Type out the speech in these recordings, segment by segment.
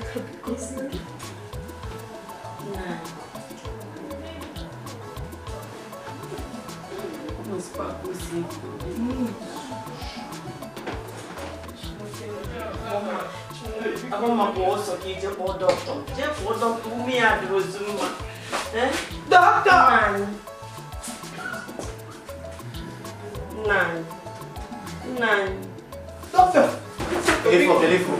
aka biko. Doctor! Nine. Doctor! Téléphone.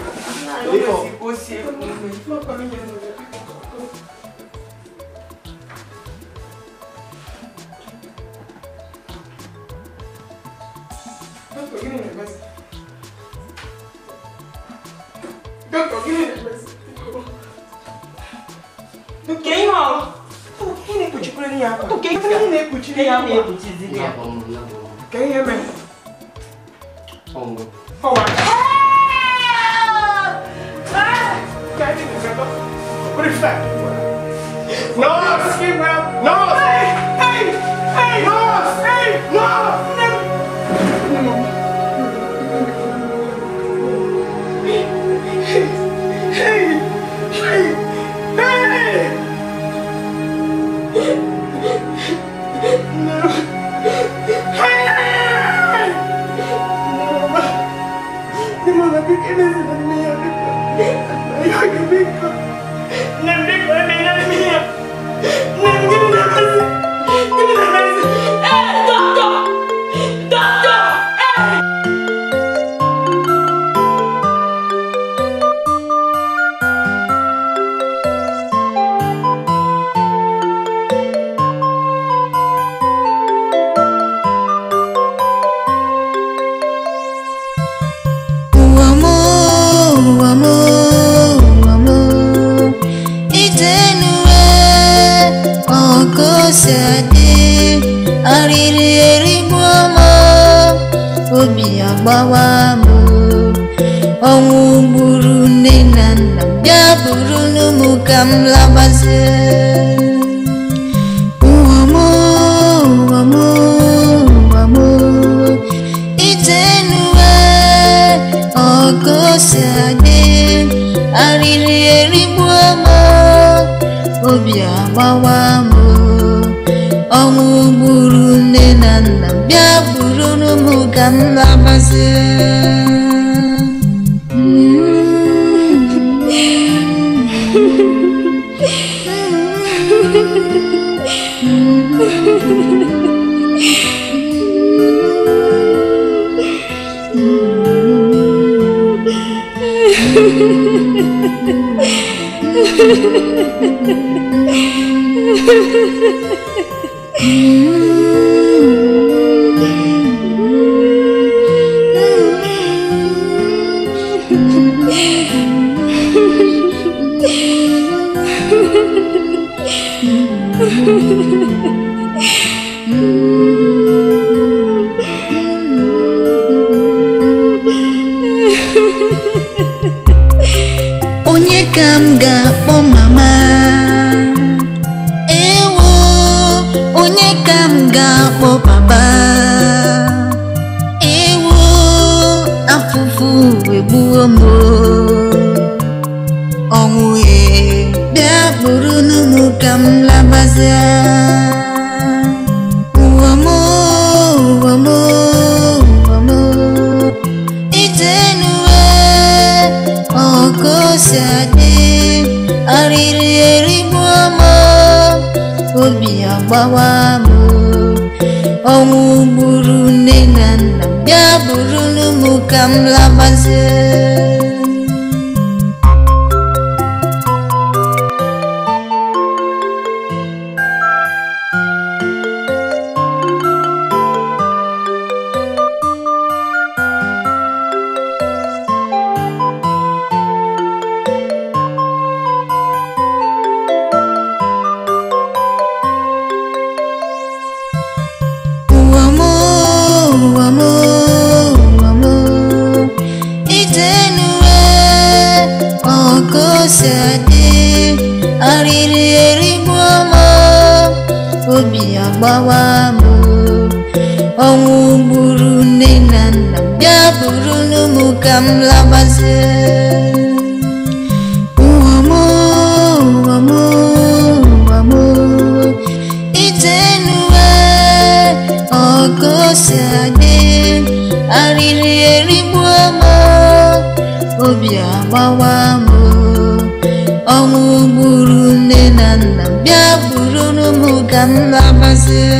Doctor, give me the message. Can you hear me? What is that? No! No! Hey! Hey! No! Hey! No! No! Hey! Hey! Hey! No! Hey! No! Doctor! Hey! Obi agbawa m, ọnwụ gburu nne na nna m, bịa buru n'ụmụ ka m labazie. Ụwa m, ụwa m, ụwa m, itenuwe ọkụ si adị, arịrị erigbuo m, obi agbawa m, ọnwụ gburu nne na nna m, bịa buru n'ụmụ ka m labazie. Onye ka m ga-akpọ mama? Ewo, onye ka m ga-akpọ papa? Ewo, afụfụ egbuo m, ọnwụ e bịa buru n'ụmụ ka m labazie. Ụwa m, ụwa m, ụwa m, itenuwe ọkụ si adị, arịrị erigbuo m, obi agbawa m, ọnwụ gburu nne na nna m, bịa buru n'ụmụ ka m labazie. Ụwa m, ụwa m, ụwa m, itenuwe ọkụ si adị, arịrị erigbuo m, obi agbawa m, ọnwụ gburu nne na nna m, bịa buru n'ụmụ ka m labazie. bịa buru m ka m labazie.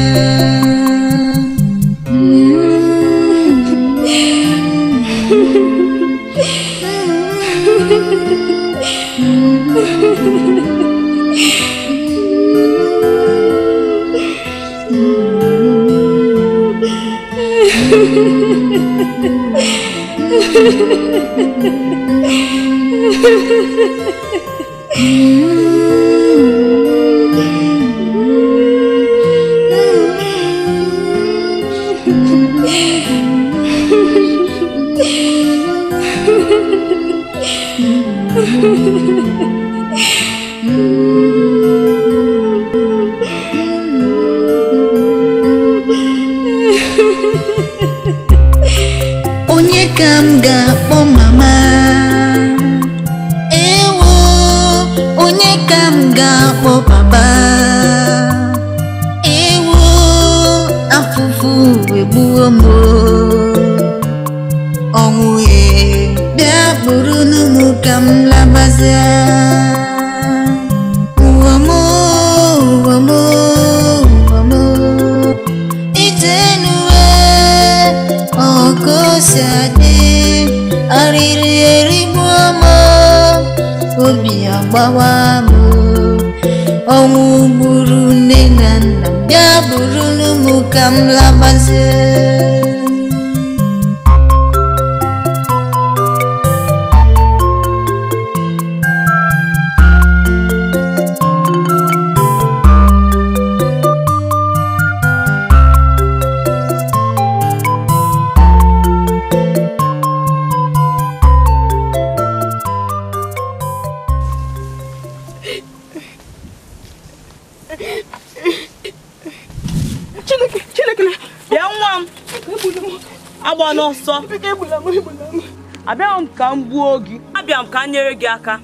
Onye ka m ga-akpọ mama? Ewo, onye ka m ga-akpọ papa? Ewo, afụfụ egbuo m. Ọnwụ e, bịa buru m ka m labazie. Ụwa m, ụwa m, ụwa m, itenuwe ọkọsiadị, arịrị erigbuo m, obi agbawa m. Ọnwụ gburu nne na nna, bịa buru m ka m labazie. N'ọsọ abịa m ka m gbuo gị, abịa m ka m nyere gị aka.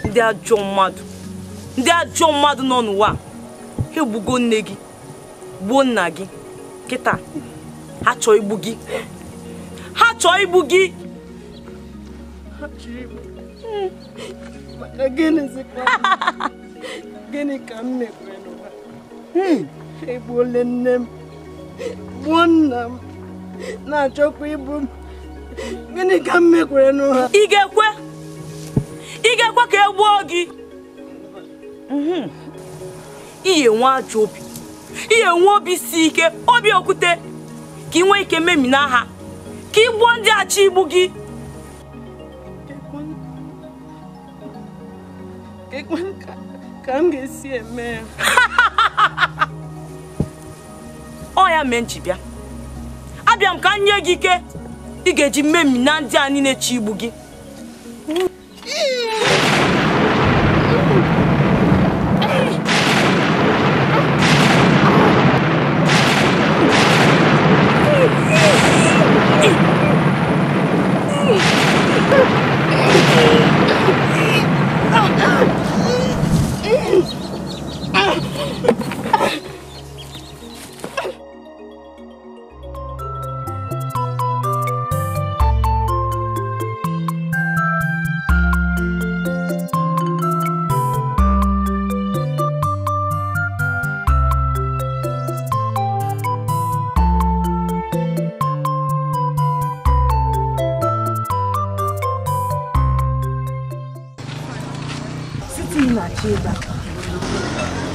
Ndị ajọ mmadụ, ndị ajọ mmadụ nọ n'ụwa ha egbugo nne gị, gbuo nna gị, kịta ha chọọ igbu gị, ha chọọ igbu gị. Gịnị ka m mekwere n'ụwa? Egbuole nne m, gbuo nna m, na-achọkwa igbu m. Gịnị ka m mekwere n'ụwa? Ị ga-ekwe? Ị ga-ekwe ka e gbuo gị? Ị ga-enwe ajọ obi, ị ga-enwe obi si ike, obi okwute, ka ị nwee ike memina ha, ka ị gbuo ndị achọ igbu gị. Ka m ga-esi eme ya? Ọ ya mee nchi bịa, abịa m ka m nye gị ike ị ga-eji memina ndị a niile chi igbu gị.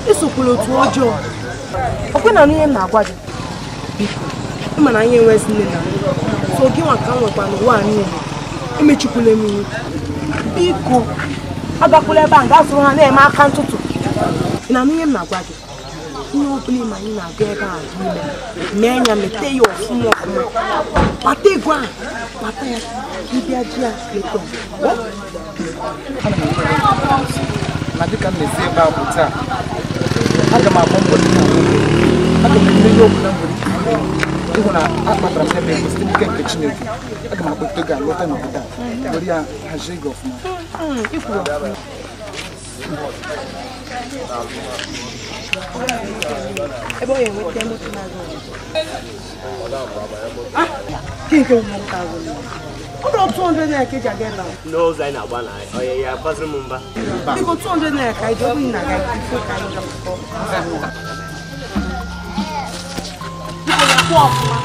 Esokwala otu ọjọọ. Ọkwe na ihe m na-agwa gị, biko, ịma na anyị enwezi nne na nna, so gị nwa ka m nwekwa n'ụwa niile. Emechikwala m ihu, biko, agakwala ebe a ga soro ha na-eme aka ntụtụ. Ị na-anụ ihe m na-agwa gị? Ihe ọ bụla ịma anyị na-aga ebe a niile, mee ya, mete ya ọfụma ọfụma, kpata ego a, kpata ya, ịbịa ji ya leta. Na dịka m na-esi ebe a bụ taa, aga m agba mbọ dịka nwoke, aga m eme ihe ọbụla m nwere ike ime ịhụ na akpatara m ebe ego site n'ike nke Chineke. Aga m akpọta ego alọta n'obodo a, were ya hazie gị ọfụma. Ebe ọ ga-enweta moto na-aga. Ọ 200 naira ka eji aga ebe ahụ. N'ụzọ anyị na-agba na onye ya gbaziri m mba. Biko 200 naira ka anyị ji ọ bụghị na aga biko ka anyị gapụta. Biko ya kwụọ ọfụma.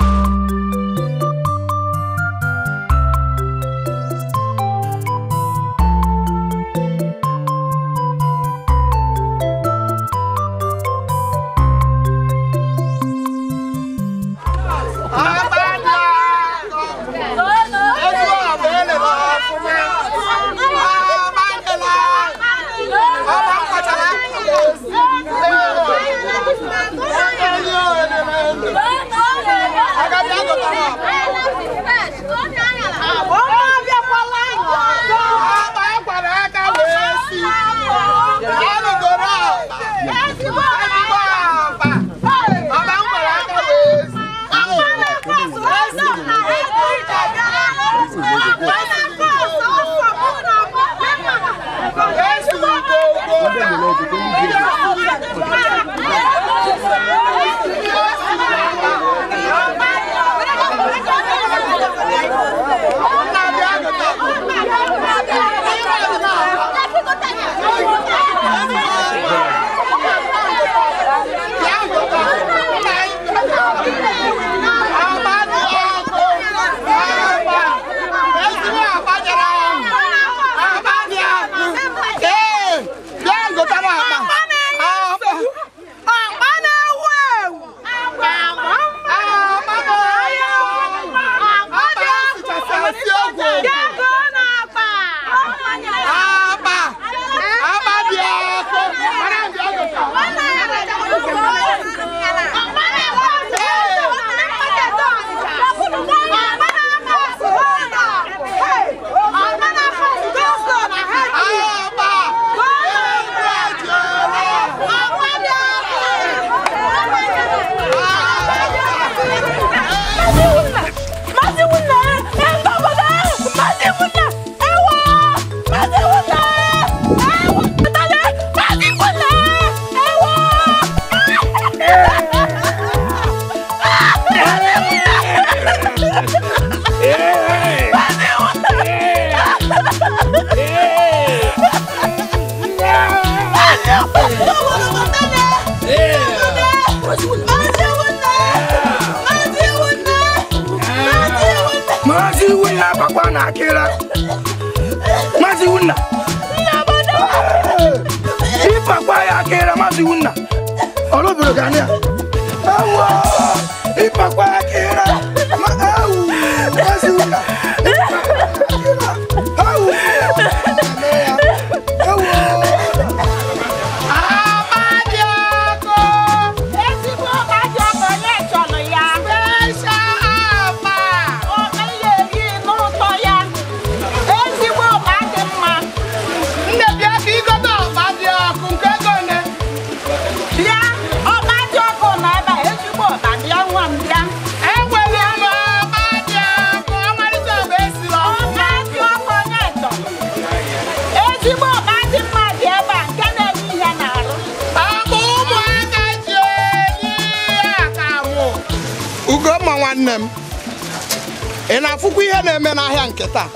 Ị na-afụkwa ihe na-eme n'ahịa nke taa?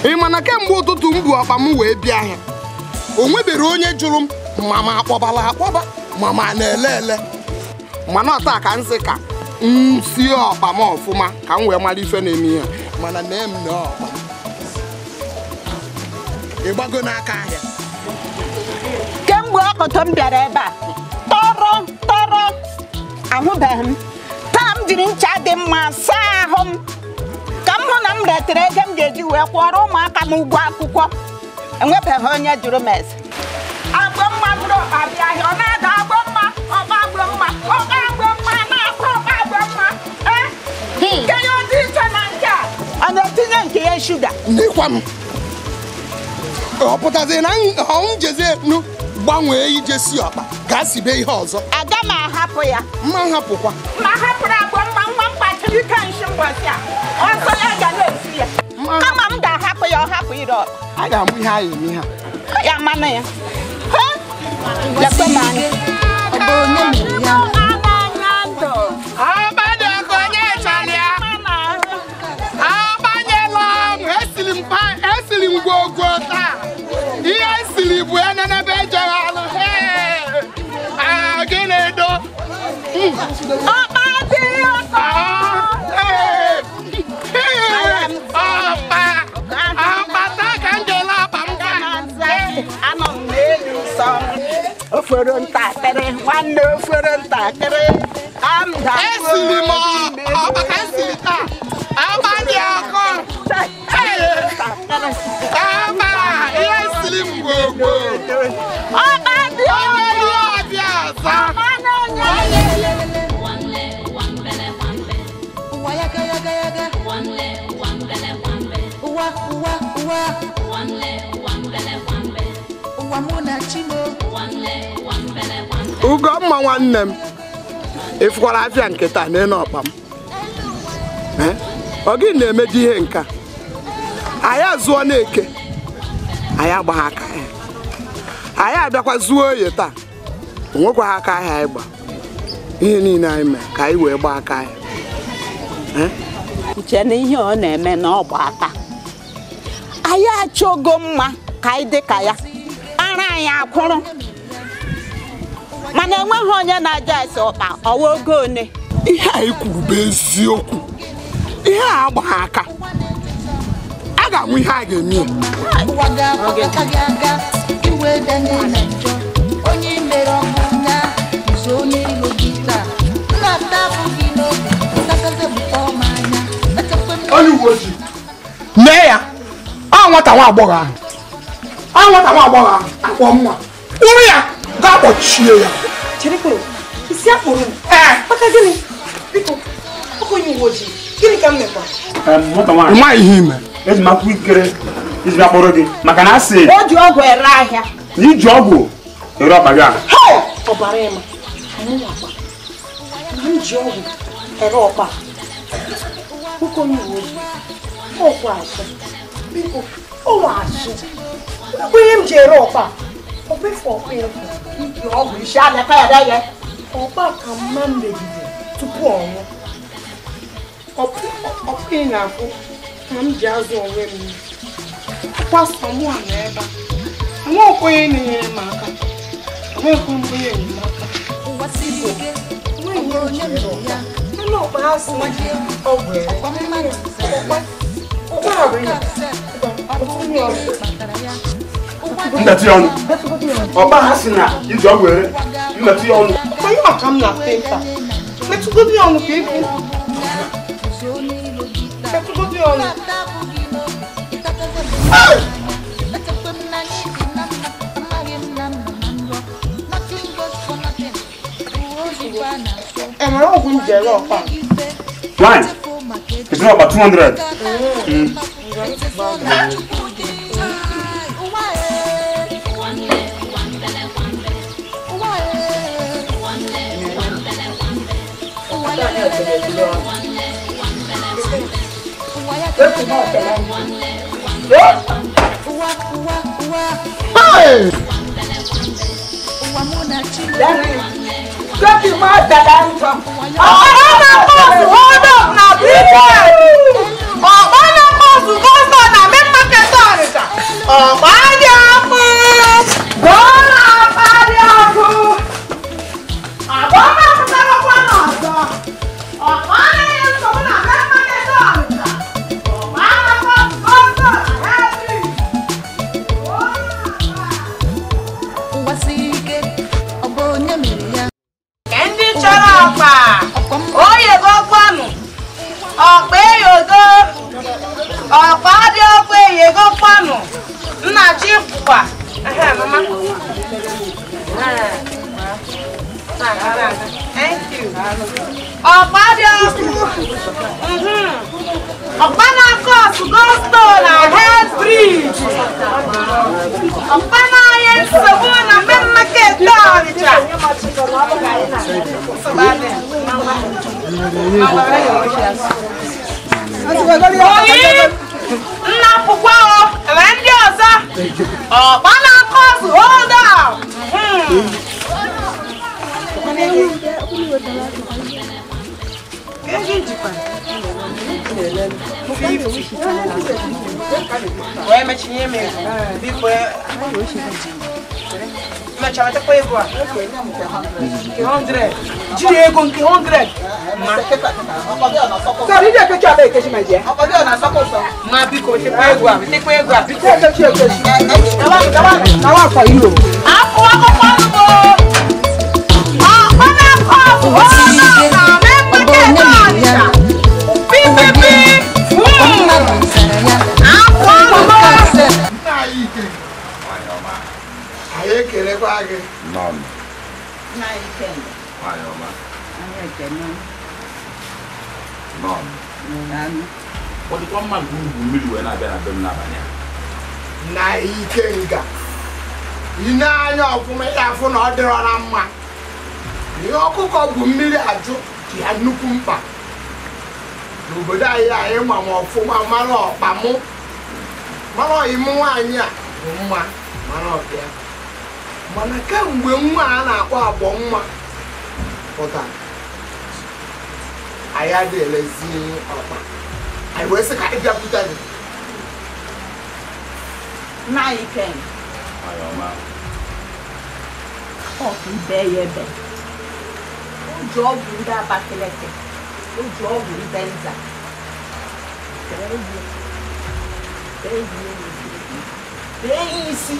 Ị ma na kemgbe ụtụtụ m bu ọkpa m wee bịa ahịa, o nwebere onye jụrụ m ma ma akpọbala akpọba ma ma na-ele ele. Mana ọta ka nsị ka m sie ọkpa m ọfụma ka m wee mara ife na-eme ihe. Mana nee m na ọkpa ị gbago n'aka ahịa. Kemgbe ọkọtọ m bịara ebe a tọrọ tọrọ ahụbeghị m. Taa m jiri ncha dị mma saa ahụ m ka m hụ na m retere ego m ga-eji wee kwụọrọ ụmụaka m ụgwọ akwụkwọ. Enwebeghị onye jụrụ m ese. Agbo mma bụrụ ọkpa bịa ahịa, ọ na-ada agbo mma, ọkpa agbo mma, ọkpa agbo mma, na-akpa ọkpa agbo mma. Nke ya ọ dị iche na nke a, ọ na-etinye nke ya shuga. Nekwa m ọ pụtazie na ọnwụ jezie nu gbanwee ije si ọkpa gaa sibe ihe ọzọ. Aga m ahapụ ya. Mma hapụkwa. Ma hapụrụ agbo mma nwa m kpachiri ike nshi mbọsị a. Ọsọ ya ga na-esi ya. Kama m ga-ahapụ ya, ọ hapụ ire ọkpa. A ga-amụ ihe anyị eme ha. Ya manụ ya. Lekwe m anya. Ọ bụ onye mere ya? Ofere ntakịrị nwanne ofere ntakịrị ka m Esiri m ọkpa ka esiri taa. Ọkpa dị ọkụ. Ọkpa ihe siri m gbogbo. Ọkpa dị Onye ọbịa ọzọ. Ụwa yaga yaga yaga. Ụwa ụwa ụwa. Ụwa mụ na chi m o. Ugomma nwanne m ịfụkwara afịa nke taa n'elu ọkpa m. Ọ gị na-emeji ihe nka anyị azụọ na-eke anyị agbagha aka ahịa anyị abịakwa zuo oye taa o nwekwaghị aka ahịa anyị gba ihe niile anyị mere ka anyị wee gbaa aka ahịa. Uche na ihe ọ na-eme na ọ gba aka anyị achọgo mma ka anyị dị ka ya ara anyị akwụrụ mana enweghị onye na-aja ese ọkpa ọwa ogo one. Ihe anyị kwuru bụ eziokwu. Ihe a agbagha aka a ga-anwụ ihe a ga-eme ya. Ụwa ga-akpọ gị aga iwe danye na njọ onye mere ọkụ nya ụzọ onye iro gị taa nna abụ gị n'obi ntakasị bụkwa ọma anya echekwa m. Onye uwe ojii mee ya ọ nwata nwa agbọghọ ahụ ọ nwata nwa agbọghọ ahụ akpọ mma kwụrụ ya gaa kpọchie ya. Cherekwe, isi akpụrụ m. Ee. Maka gịnị? Biko, ọkụ onye uwe ojii, gịnị ka m mekwa? Nwata nwaanyị. Ị maghị ihe ime. Eji m akwụkwọ ikikere iji bịa kpọrọ gị maka na asị o ji ọgwụ ere ahịa. Na iji ọgwụ ere ọkpa gị a. Ọbara ịma, mụ akpa. Na m ji ọgwụ ere ọkpa. Nwoke onye uwe ojii, ọkwa asị. Biko, ọwa asị. Onye ihe m ji ere ọkpa. Ọkpa efu ọkpa efu. Iji ọgwụ isi alaka ya ya. Ọkpa ka mma m megide tupu ọ nwụọ. Ọkpa ị na-afụ ka m ji azụ onwe m. Kwasọ mụ a nọ ebe a. Enweghịkwa onye na-enyere m aka. Enweghịkwa m onye enyemaka. Ụwa siri ike, Enweghị ọ ihe bụ m onye ji ere mere ọkpa. ya. Anụ ọkpa ha sị Ụwa dị egwu, ọgwụ ere. ọkwa mmadụ Ọkpa ọkpa bụ ihe. ọ bụ onye kpatara ya. Ụwa dị Mmetụ ya ọnụ. Ọkpa ha sị na iji ọgwụ ere mmetụ ya ọnụ. Ọkpa ihe ọka m na-ata ịta. Metụgodu ya ọnụ ka ị fụ. ụzọ onye iro gị taa. Metụgodu ya ọnụ. Nna abụ gị n'obi, ịtakasị bụkwa ọma anya. Echekwa m na anyị dị na mma, amaghị m na m nọ na nrọ. Nothing goes for nothing. Uwe ozugbo a na-asọ. Enwere ọgwụ m ji ere ọkpa. Nwaanyị, esi na ọkpa 200. Hey! Ọkpa na-akpọsụ hold up na Britain. Ọkpa na-akpọsụ gọvanọ na main market Ọnịcha. Ọkpa dị ọkụ. Gọọ ọkpa dị ọkụ. Ọkpa na-apụtarakwa n'ọzọ. Ọkpa na-enye nsogbu na main market Ọnịcha. Ọkpa na-akpọsụ gọvanọ na Henry. Ụwa siri ike, ọ bụ onye mere ya. Ndị chọrọ ọkpa oyego kwanụ ọkpa eyogo ọkpa dị ọkpa eyego kwanụ nna chi kwukwa. Ehe, mama. Thank you. Ọkpa dị ọkụ. Ọkpa na-akọ ọsụ gosto na Head Bridge. Ọkpa na-anye nsogbu na main market Ọnịcha. Oyi nna pụkwa o enwere ndị ọzọ ọkpa na-akọ ọsụ hold up. Wee mechinye m ego biko mechaa wetakwa ego a nke 100 jiri ego nke 100 ma biko wetakwa ego a wetakwa ego a biko. Akwụ akwụkwọ ọnụ. Ụwa siri ike, ọ bụ onye mere ya. Ụwa dị, ọkwa mmadụ zara ya. Ụwa nke ase. Anyị ekelekwa gị. Ọ dịkwa mma nke ugwu mmiri wee na-abịa na be m n'abalị a. Na Ikenga, ị na-anya ọfụma ya afụ na ọ dịrọ na mma. Ihe ọkụkọ bụ mmiri ajụ dị ya nnukwu mkpa. N'obodo anyị anyị ma m ọfụma mara ọkpa mụ mara ọyị m nwaanyị a bụ mma mara ọbịa. Mana kemgbe nwa a na-akpọ agbọ mma pụtara, anyị adịghị elezi ọkpa. Anyị wee sị ka anyị bịakwute gị. Nna Ikenga. Ọ ka ibe ya ebe. O ji ọgwụ ndị Abakaliki, o ji ọgwụ ndị Nza. Bee ya isi.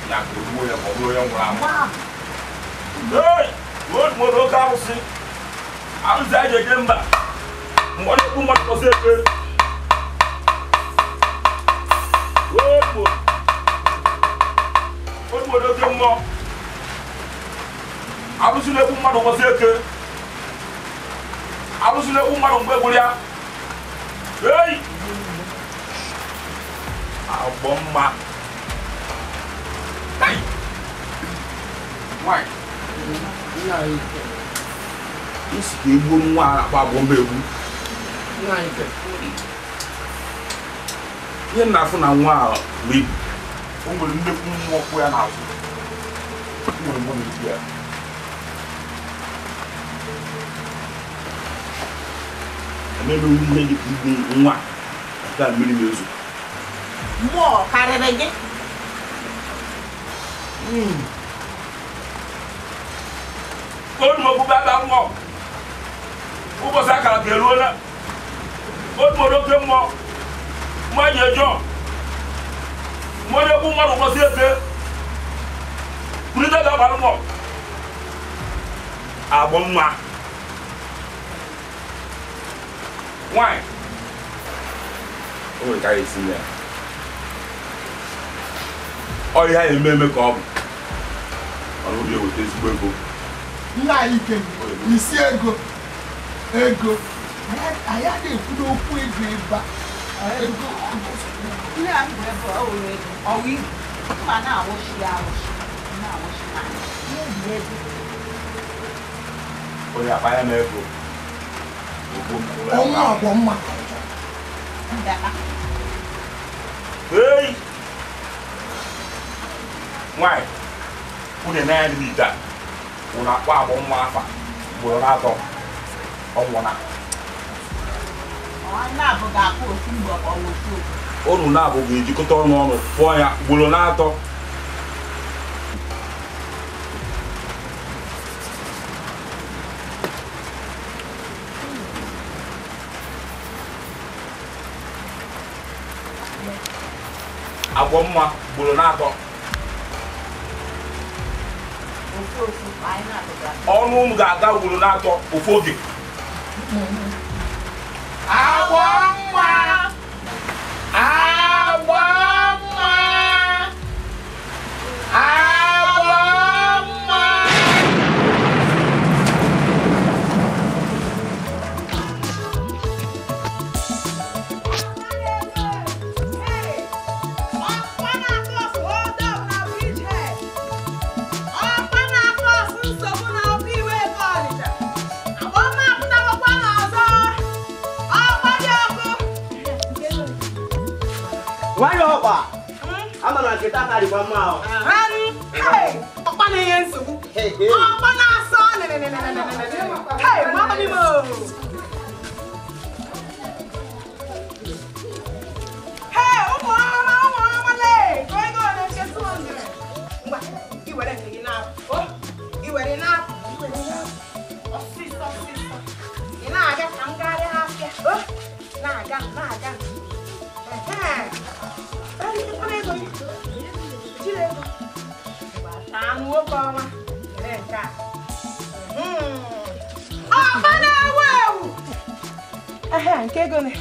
Ya ka o gbuo ya ma ọ bụrụ onye nwụrụ anwụ. Ee, o oke arụsị. Arụsị anyị eje mba. Mgbe ọ na-ekwu mmadụ kọsị efe. Ogboro oke mmụọ. Arụsị na-ekwu mmadụ kọsị eke. Arụsị na-ekwu mmadụ mgbe gburu ya. Ei! Agbọ mma. Ei! Nwanyị. Isi ka egbuo nwa a na-akpọ agbọ mma egbu. Ihe m na-afụ na nwa a bụ ibu. O nwere nnekwu mmụọ kwụ ya n'azụ. O nwere mmụọ na-ekwu ya. Ememewu ihe dị ka igbu nwa nke a mmiri na-ezo. Mmụọ karịrị gị. Otu okpukpe aka mmụọ. Ụbọchị akara ka eruola. Otu oke mmụọ. Mmanya ejọ. Mmanya okwu mmadụ ụbọchị eke. Kulite ga-abalị mmụọ. Agbọ mma. Nwanyị. O nwere ka anyị esi ya. Ọ ihe anyị eme eme ka ọ bụ. Ọ na obi eweta ezigbo ego. Nna Ikenga, isi ego. Ego. Anyị adịghị ekwu n'okwu ego ebe a. Ego. Nne m bụ ebe ọ wụrụ ego. Ọwụ ibu. Mma na-awụshi ya awụshi. Na-awụshi na ya ego. Onye akpa ya na-ego. Ọnwa agbọ mma. Ei! Nwanyị, unu na-anya n'ite a. Unu akpọ agbọ mma afa ugboro na-atọ. Ọ nwụna. Unu na-abụ ga-ejikọta ọnụ ọnụ pụọ ya ugboro na-atọ. Agwọ mma ugboro na-atọ. Ọnụ m ga-aga ugboro na-atọ ofu oge. Agwọ mma! Agwọ mma! Agwọ mma! Nwanyị ọkpa! Ama na nkịta karịkwa mma ahụ. Ọkpa na-enye nsogbu. Ọkpa na-asọ nenenenenenene. Hey, mama m o. Hey, ụmụ ọma, ụmụ ọma lee. Ka ego ole nke 200. Ngwa, i were nke gị na-apụ. I were na-apụ. I were na-apụ. Ọsịsọ, ọsịsọ. Ị na-aga ka m gaa ahịa. Na-aga, na-aga. Nwoke ọma, were nke a. Ehe, nke ego ne.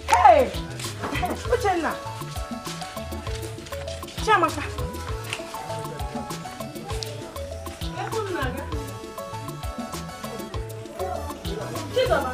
Hey! Uchenna. Chiamaka. Chizoba.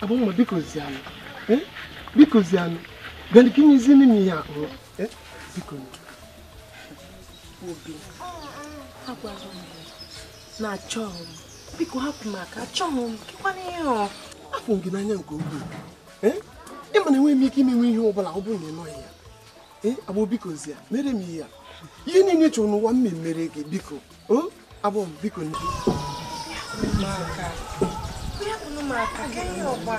Abo ma biko ziano. Biko ziano. Gani kinyezi ni ya o. Biko. Obi. Agwa na chom. Biko hapụ maka chom. Kikwana ihe o. Afọ gị n'anya nke ukwuu. Ịma na enweghị m ike imenwe ihe ọbụla ọ bụrụ na ị nọghị ya. Abo biko zia. Mere m ihe a. Ihe niile chọrọ n'ụwa m mere gị biko. O abo biko. Maka. Maka kenya ọgba.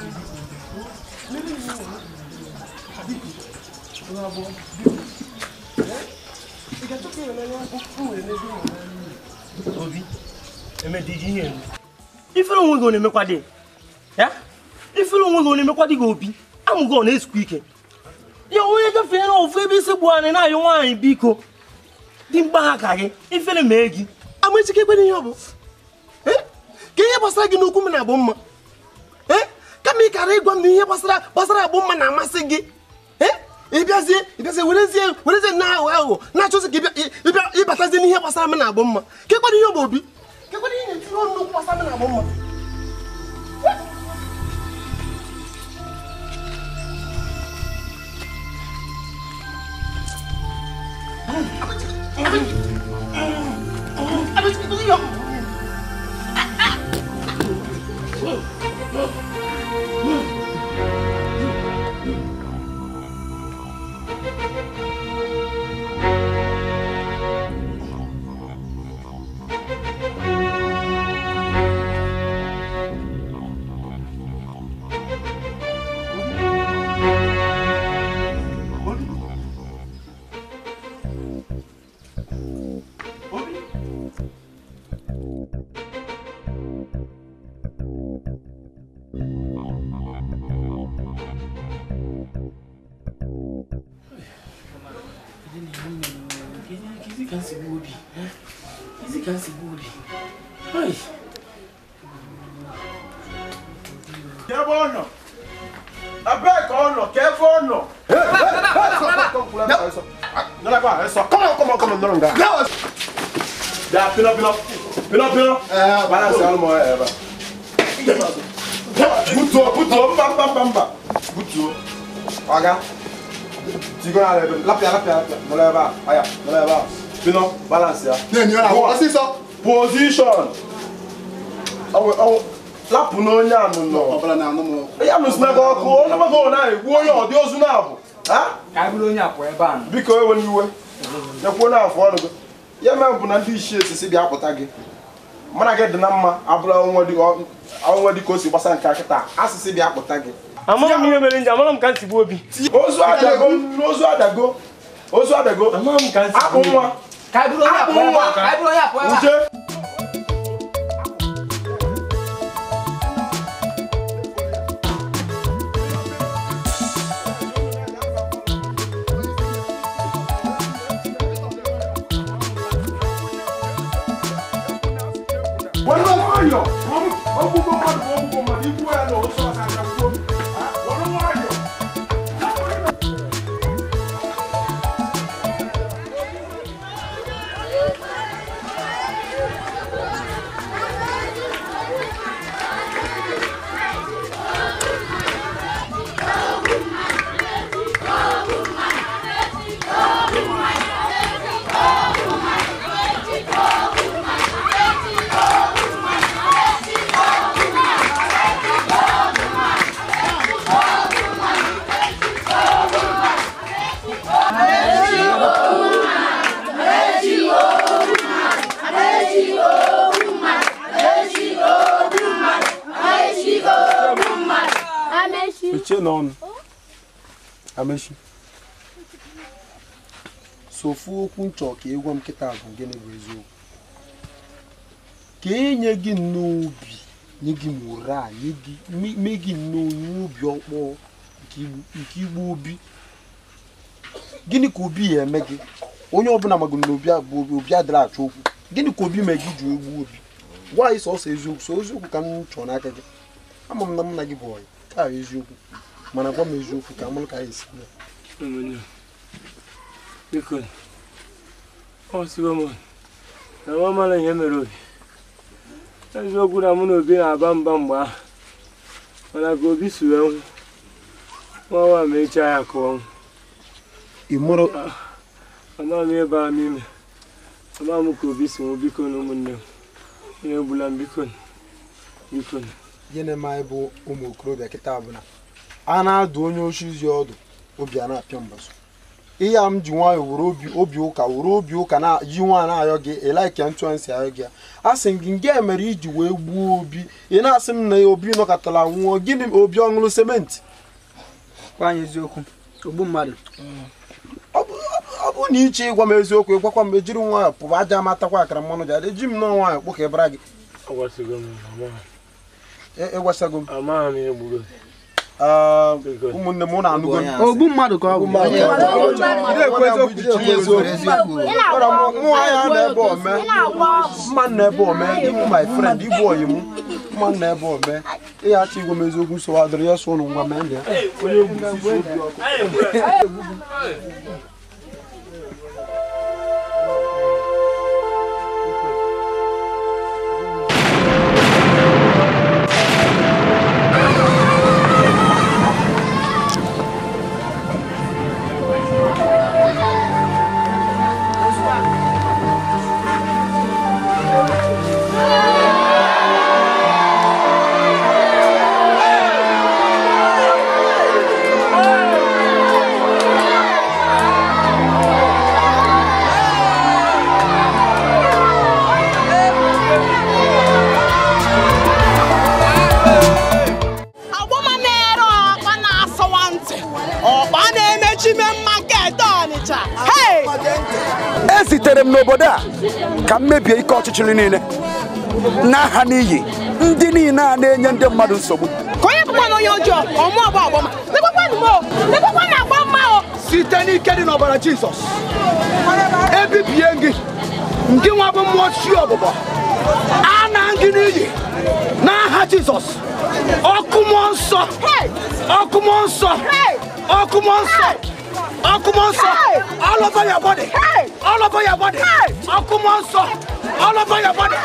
Obi, emedi ihe. Ifere onwe gị ọ na-emekwa dị? Ya? Ifere onwe gị ọ na-emekwa dị gị Obi? Amụgo ọ na-esukwa ike. Ya onye gafere n'ofu ebe isi gbu anyị na-ayọ nwaanyị biko. Dị mgbagha ka gị, ifere mee gị. Amachike ekwere ihe ọ bụ. Ka ihe gbasara gị n'okwu m na-abụ mma. Kama ị kara ịgwa m na ihe gbasara agbụ mma na-amasị gị. Ị bịazie werezie na aghụghọ aghụghọ na-achọzi ka ịbatazie n'ihe gbasara m na agbụ mma. Kekwana ihe ọ bụ Obi? Kekwana ihe na-etinye ọnụ n'okwu gbasara m na agbụ mma? Pino. Balance almo eba. Butuo, mba. Butuo. Aga. Tigo na lebe. Lapia. No leba. Aya, no leba. Pino, balance ya. Ne na wo. Position. Awo lapu no onye anu no. Obala na anu mo. Ya nu sna go ko, ono ma go na egwu onye odi ozu na abu. Ha? Ka buru onye apụ ebe a. Biko ewe niwe. Nyekwo na afọ ọnụ. Ya ma bụ na ndị ichie esisi bịa pụta gị. Mana gị dị na mma abụrụ onwe dị ka o si gbasa nke kịta asịsị bịa kpụta gị. Amara m ihe mere nji amara m ka nsi gbuo Obi. Ozu adago ozu adago ozu adago. Amara m ka nsi akpụ nwa. Ka bụrụ onye akpụ nwa. Ka bụrụ onye akpụ nwa. Uche. Amechi sofu okwu nchọ ka ịgwa m kịta bụ gịnị bụ eziokwu ka enye gị n'obi nye gị moral nye gị mee gị n'obi ọkpọ nke igbu Obi. Gịnị ka Obi ya eme gị? Onye ọbụla magụ na Obi abụ Obi adịrị achọ okwu. Gịnị ka Obi mee gị ji egbu Obi? Gwa anyị sọsọ eziokwu, sọ eziokwu ka m chọrọ n'aka gị. Ama m na m na gị bụ ọyị ka eziokwu. Mana gwa m eziokwu ka amụrụ ka anyị esi mee. Biko, ọ sigo m na m amara ihe mere Obi. Eziokwu na mụ na Obi na-aba mba mgbe ahụ. Mana ka Obi si wee nwụ, nwa nwa ma echa ya ka ọ nwụ. Ị mụrụ? Amaghị m ihe bara m ime. Amaghị m ka Obi si nwụ, biko na ụmụnne m. Onye egbula m, biko. Biko. Ihe na-eme anyị bụ ụmụ okorobịa kịta bụ na a na-adụ onye ochizi ọdụ obi a na-apịa mbaso. Ihe a m ji nwayọ were obi ụka were obi ụka na ji nwa na-ayọ gị ịlaiki ntụ nsị ayọ gị. A sị gị nke mere iji wee gbuo Obi, ị na-asị m na Obi nọkọtara nwụọ. Gịnị Obi ọ ṅụrụ sementi? Gwa anyị eziokwu, ogbu mmadụ. Ọ bụrụ na iche ịgwa m eziokwu ịgwakwa m ejiri nwayọ pụba aja matakwa akara mmanụ ji eji m nọọ nwayọ kpụ ka ịbara gị. Ịgwasago m. Amaghị m ihe gburu Obi. Ụmụnne m na-anụgo ogbu mmadụ ka ọ bụ. Mma na ebe ome ịbụ my friend ịbụ oyi m mma na ebe ome ihe achọ igwe m eziokwu so adịrị ya so ụnụ ngwa mee ndị ya. Ezitere m n'obodo a ka m mebie ike ọchịchịrị niile n'aha n'iyi ndị niile a na-enye ndị mmadụ nsogbu. Ka onye bụkwa na onye ọjọọ ọmụ ọgbọ ọgbọma lekwa na agba mma o site n'ike dị n'ọbara Jizọs ebibie gị nke nwa bụ mmụọ chi ọbụbọ a na gị n'iyi n'aha Jizọs. Ọkụ mmụọ nsọ, ọkụ mmụọ nsọ, ọkụ mmụọ nsọ, ọkụ mmụọ nsọ, all over your body, all over your body, ọkụ mmụọ nsọ, all over your body.